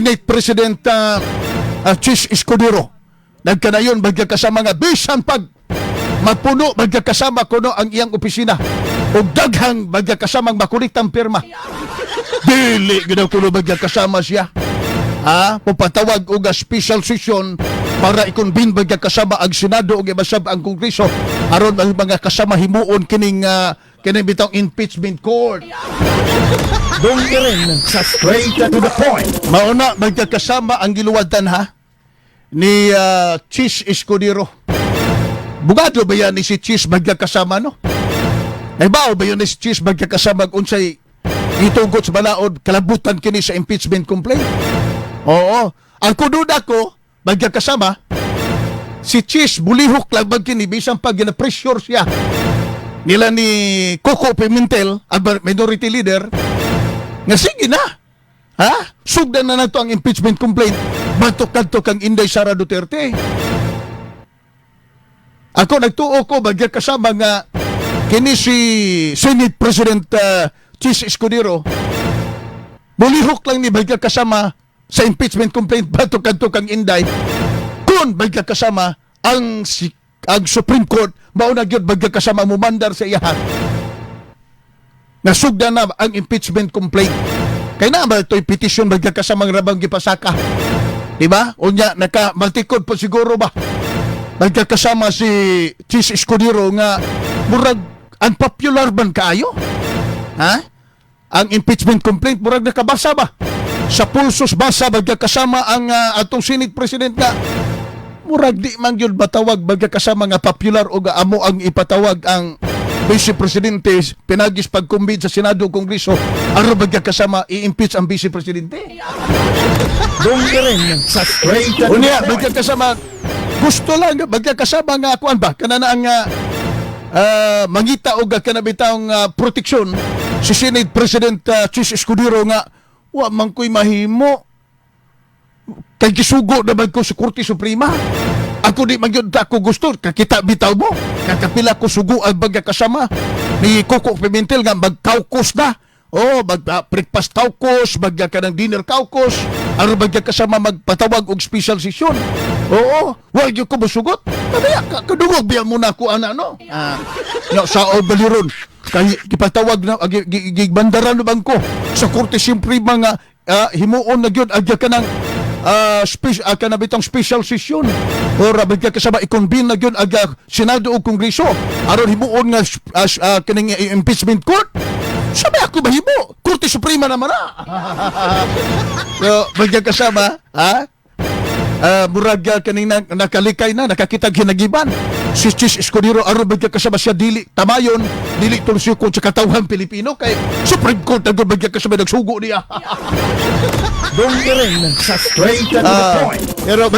Senate President Chiz Escudero. Nagkanayon bagya kasama nga bisan pag mapuno bagya kasama kuno ang iyang opisina ug daghang bagya kasamang makuliktang pirma. Dili gyud kuno bagya kasama siya. Ha? Pupatawag og a special session para i-convene bagya kasama ang Senado ug ibasab ang Kongreso aron ang mga kasama himuon kining bitong impeachment court. Dong rin sa Straight to the Point. Mauna magkakasama ang giluwadan ha ni Chiz Escudero. Bugado ba yan ni si Chiz magkakasama, no? Nahibaw ba yun ni si Chiz magkakasama unsay gitugot sa balaod kalabutan kini sa impeachment complaint? Oo. Ang kududa ko magkakasama si Chiz bulihok lang bag kini bisan pag gina-pressure siya nila ni Coco Pimentel, ang minority leader, nga sige na. Ha? Sugdan na nato ang impeachment complaint. Batok kadto kang Inday Sara Duterte. Ako nagtuo ko bagya kasama nga kini si Senate President Chiz Escudero mulihok lang ni bagya kasama sa impeachment complaint batok kadto kang Inday kung bagya kasama ang Supreme Court mao na gyud bagya kasama mumandar sa iyaha nga sugdan na ang impeachment complaint. Kay na ba ito'y petition bagya kasamang rabang gipasaka. Di ba? Unya, naka maltikod pa siguro ba? Nagkakasama si Chiz Escudero nga murag unpopular ban kaayo? Ha? Ang impeachment complaint murag nakabasa ba? Sa pulsos basa kasama ang atong Senate President nga murag di man gyud batawag kasama nga popular o amo ang ipatawag ang Vice Presidente pinagis pagkumbid sa Senado ug Kongreso aron kasama i-impeach ang Vice Presidente. Dong rin sa Straight to the Unya, Point. Magkakasama, gusto lang, magkakasama nga kuan ba, kana na ang mangita og kana bitawng proteksyon si Senate President Chiz Escudero nga wa man ko'y mahimo kay gisugo na man ko sa Korte Suprema. Ako di man gyud ako gusto, kakita bitaw mo, kakapila ko sugo ang kasama ni Coco Pimentel nga mag-caucus na. Oh, mag breakfast caucus, magka ng dinner caucus, aron kasama magpatawag og special session. Oo, wa gyud ko musugot. Kaya kadungog biya mo na ako ana, no. Ah, no sa baliron kay gipatawag na gibandaran na bangko sa Korte Suprema nga himuon na gyud agya kanang special kana bitong special session or bigya kasama i-convene na gyud aga Senado ug Kongreso aron himuon nga kining impeachment court. Sabi ako mahimo, Korte Suprema naman na. So bigya kasama ha murag kaning nakalikay na nakakita hinagiban si Chiz Escudero aron bigya kasama siya dili tamayon, dili tulsukon sa katawhan Pilipino kay Supreme Court ang bigya kasama nagsugo niya. Dong rin sa Straight to the Point. Pero